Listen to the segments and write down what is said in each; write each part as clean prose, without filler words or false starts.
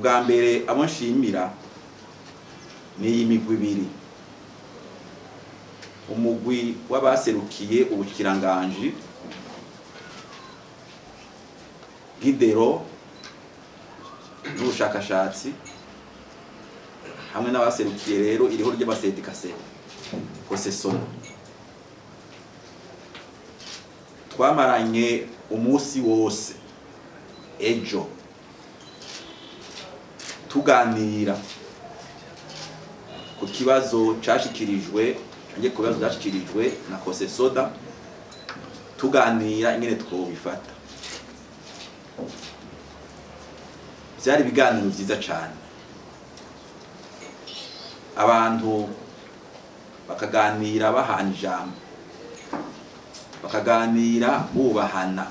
Ubwa mbere abo nshimira ni iyi migwi ibiri: umugwi w'abaserukiye ubushikiranganji bw'indero n'ubushakashatsi hamwe n'abaserukiye rero iriho ry'abasendika COSESONA. Twamaranye umunsi wose ejo tuganira ku kibazo cashikirijwe canke ku bibazo vyashikirijwe na COSESODA, tuganira ingene twobifata. Vyari ibiganiro vyiza cane, abantu bakaganira bahana ijambo, bakaganira bubahana,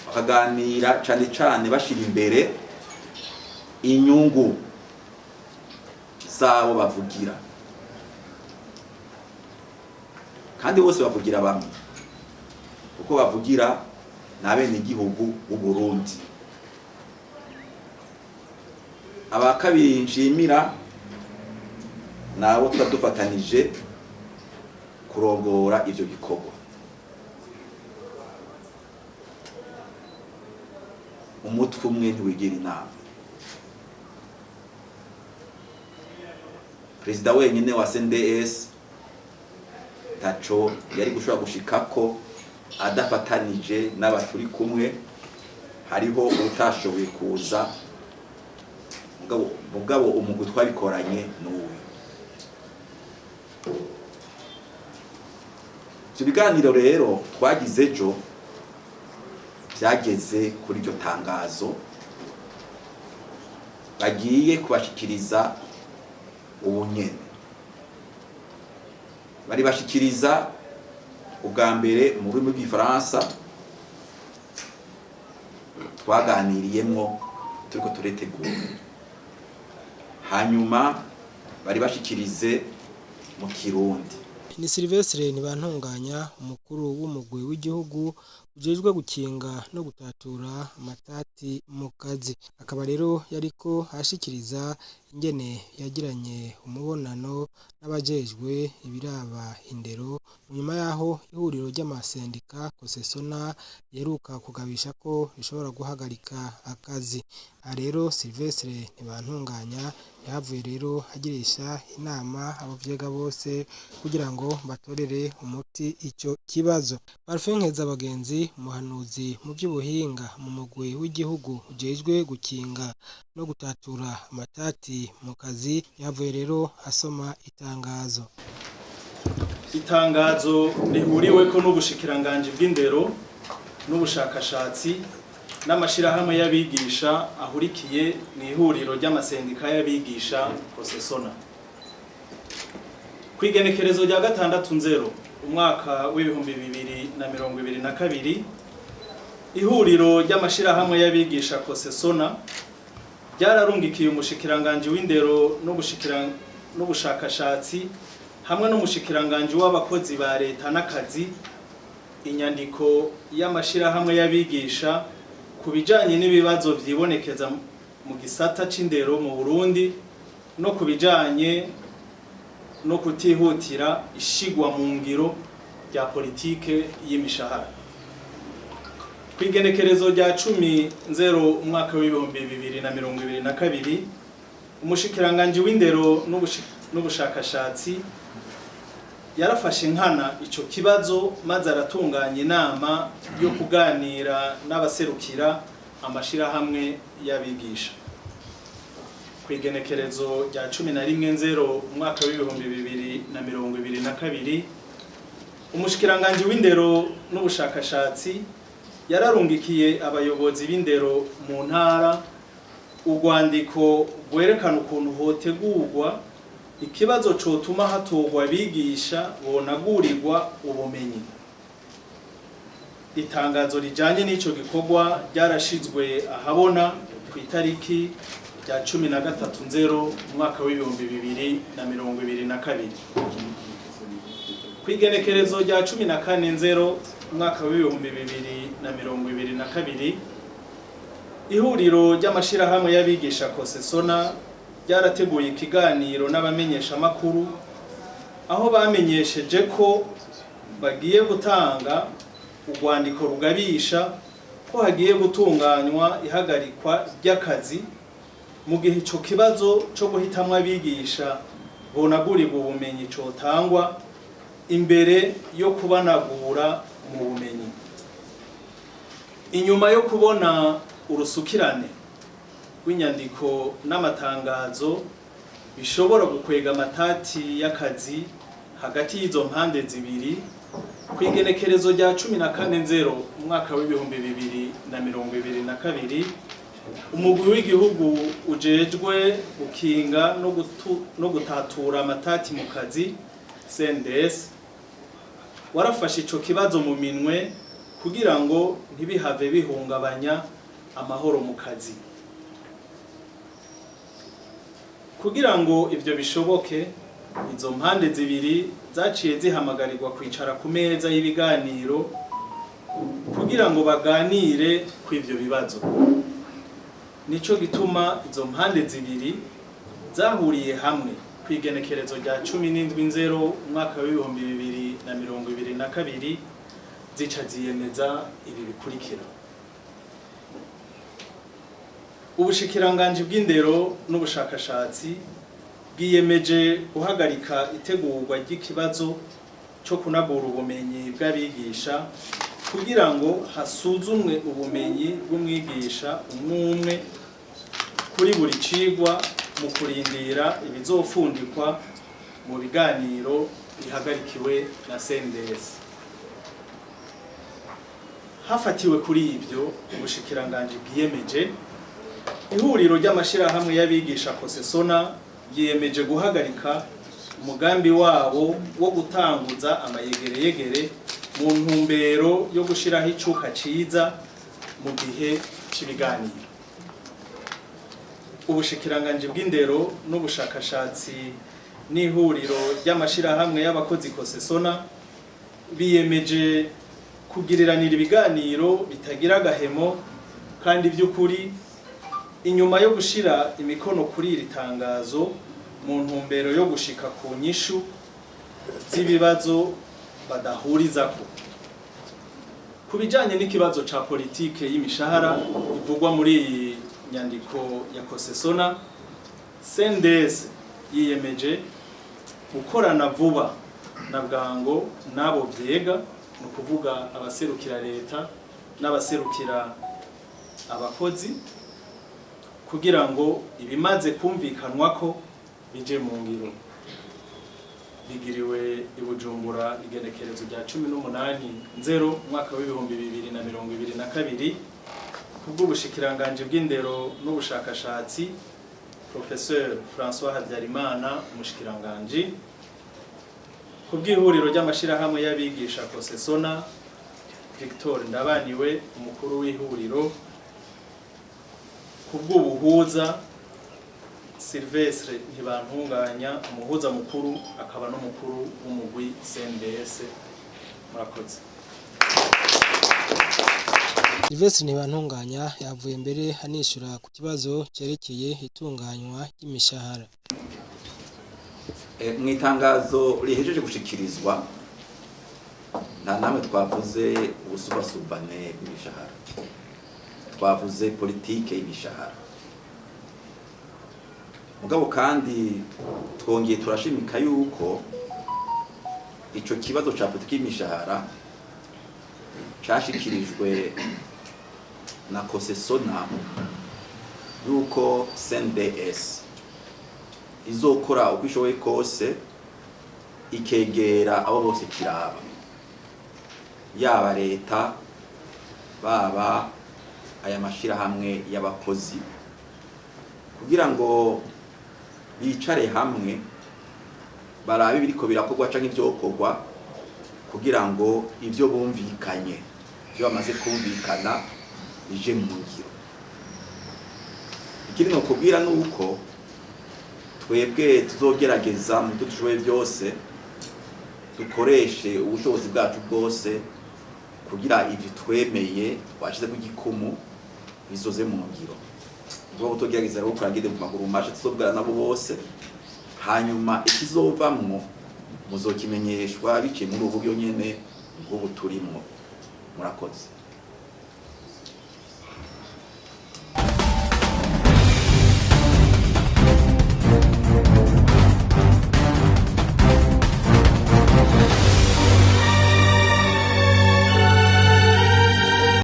bakaganira cane cane bashira imbere inyungu zabo bavugira, kandi bose bavugira bamwe, kuko bavugira n'abenegihugu b'u Burundi. Aba kabiri nshimira nabo tuba dufatanije kurongora ivyo bikorwa. Umutwe umwe ntiwigira inama. Perezida wenyine wa CNDS taco yari gushobora gushikako adafatanije n'abaturi kumwe. Hariho utashoboye kuza, mugabo umugwi twabikoranye n'uyu. Ivyo biganiro rero twagize ejo vyageze kuri iryo tangazo bagiye kubashikiriza ubu nyene. Bari bashikiriza ubwa mbere mu rurimi rw'igifaransa twaganiriyemwo turiko turetegura, hanyuma bari bashikirize mu Kirundi. Ni Sylvestre Ntibantunganya, umukuru w'umugwi w'igihugu ujejwe gukinga no gutatura amatati mu kazi, akaba rero yariko ashikiriza ingene yagiranye umubonano n'abajejwe ibiraba indero nyuma yaho ihuriro ry'amasendika COSESONA riheruka kugabisha ko rishobora guhagarika akazi. Aha rero Sylvestre Ntibantunganya yahavuye rero agirisha inama abo vyega bose kugira ngo batorere umuti ico kibazo. Parfait Nkezabagenzi, umuhanuzi mu vy'ubuhinga mu mugwi w'igihugu ujejwe gukinga no gutatura amatati mu kazi, yahavuye rero asoma itangazo. Itangazo rihuriweko n'ubushikiranganji bw'indero n'ubushakashatsi n'amashirahamwe y'abigisha ahurikiye mu ihuriro ry'amasendika y'abigisha COSESONA. Kw'igenekerezo rya 6 nzero umwaka w'2022, ihuriro ry'amashirahamwe y'abigisha COSESONA ryararungikiye umushikiranganji w'indero n'ubushakashatsi hamwe n'umushikiranganji w'abakozi ba leta n'akazi inyandiko y'amashirahamwe y'abigisha ku bijanye n'ibibazo vyibonekeza mu gisata c'indero mu Burundi no ku bijanye no kutihutira ishigwa mu ngiro rya politike y'imishahara. Kw'igenekerezo rya 10 nzero umwaka w'2022, umushikiranganji w'indero n'ubushakashatsi yarafashe nkana ico kibazo, maze aratunganya inama yo kuganira n'abaserukira amashirahamwe y'abigisha. Kw'igenekerezo rya 11 nzero umwaka w'2022, umushikiranganji w'indero n'ubushakashatsi yararungikiye abayobozi b'indero mu ntara urwandiko rwerekana ukuntu hotegurwa ikibazo cotuma hatorwa abigisha bonagurirwa ubumenyi. Itangazo rijanye n'ico gikorwa ryarashizwe ahabona ku itariki rya 13 nzero umwaka w'2022. Kw'igenekerezo rya 14 nzero umwaka w'2022, Ihuriro ry'amashirahamwe y'abigisha Kosesona ryarateguye ikiganiro n'abamenyeshamakuru, aho bamenyesheje ko bagiye gutanga urwandiko rugabisha ko hagiye gutunganywa ihagarikwa ry'akazi mu gihe ico kibazo co guhitamwo abigisha bonagurirwa ubumenyi cotangwa imbere yo kubanagura mu bumenyi. Inyuma yo kubona urusukirane rw'inyandiko n'amatangazo bishobora gukwega amatati y'akazi hagati y'izo mpande zibiri, ku igenekerezo rya 14 nzero umwaka w'2022, umugwi w'igihugu ujejwe gukinga no gutatura amatati mu kazi CNDS warafashe ico kibazo mu minwe kugira ngo ntibihave bihungabanya amahoro mu kazi. Kugira ngo ivyo bishoboke, izo mpande zibiri zaciye zihamagarirwa kwicara ku meza y'ibiganiro kugira ngo baganire ku ivyo bibazo. Nico gituma izo mpande zibiri zahuriye hamwe ku igenekerezo rya 17 nzero umwaka w'2022, zica ziyemeza ibi bikurikira: Ubushikiranganji bw'indero n'ubushakashatsi bwiyemeje guhagarika itegurwa ry'ikibazo cyo kunagura ubumenyi bw'abigisha kugira ngo hasuzumwe ubumenyi bw'umwigisha umwe umwe kuri buri cigwa, mu kurindira ibizofundikwa mu biganiro bihagarikiwe na CNDS. Hafatiwe kuri ibyo ubushikiranganji bwiyemeje, ihuriro ry'amashirahamwe y'abigisha Kosesona ryiyemeje guhagarika umugambi wabo wo gutanguza amayegereyegere mu ntumbero yo gushiraho icuka ciza mu gihe c'ibiganiro. Ubushikiranganji bw'indero n'ubushakashatsi n'ihuriro ry'amashirahamwe y'abakozi Kosesona biyemeje kugiriranira ibiganiro bitagira agahemo kandi by'ukuri inyuma yo gushira imikono kuri iri tangazo, mu ntumbero yo gushika ku nyishu z'ibibazo badahurizako. Ku bijanye n'ikibazo ca politike y'imishahara ivugwa muri iyi nyandiko ya Kosesona, CNDS yiyemeje gukorana vuba na bwango n'abo vyega, ni ukuvuga abaserukira leta n'abaserukira abakozi, kugira ngo ibimaze kumvikanwako bije mu ngiro. Bigiriwe i Bujumbura igenekerezo rya 18 nzero umwaka w'2022, kubw'ubushikiranganji bw'indero n'ubushakashatsi, Professeur François Habyarimana, umushikiranganji. Kubw'ihuriro ry'amashirahamwe y'abigisha Kosesona, Victor Ndabaniwe, umukuru w'ihuriro. Kubw'ubuhuza, Sylvestre Ntibantunganya, umuhuza mukuru akaba n'umukuru w'umugwi CNDS. Murakoze. Sylvestre Ntibantunganya yavuye mbere anishura ku kibazo cerekeye itunganywa ry'imishahara. Mu itangazo rihejeje gushikirizwa, nta namwe twavuze ubusubasubane bw'imishahara, twavuze politike y'imishahara. Mugabo kandi twongeye turashimika yuko ico kibazo ca politike y'imishahara cashikirijwe na Kosesona, yuko CNDS izokora uko ishoboye kose ikegera abo bose kiraba, yaba leta, baba aya mashirahamwe y'abakozi, kugira ngo bicare hamwe barabe ibiriko birakorwa canke ivyokorwa, kugira ngo ivyo bumvikanye, ivyo bamaze kumvikana, bije mu ngiro. Ikindi nokubwira nuko twebwe tuzogerageza mu byo dushoboye byose, dukoreshe ubushobozi bwacu bwose kugira ivyo twemeye twashizeko igikumu bizoze mu ngiro. Ubwo tugerageza rero kurangire mu maguru masha, tuzovugana nabo bose, hanyuma ikizovamwo muzokimenyeshwa biciye muri ubu buryo nyene nk'ubu turimwo. Murakoze.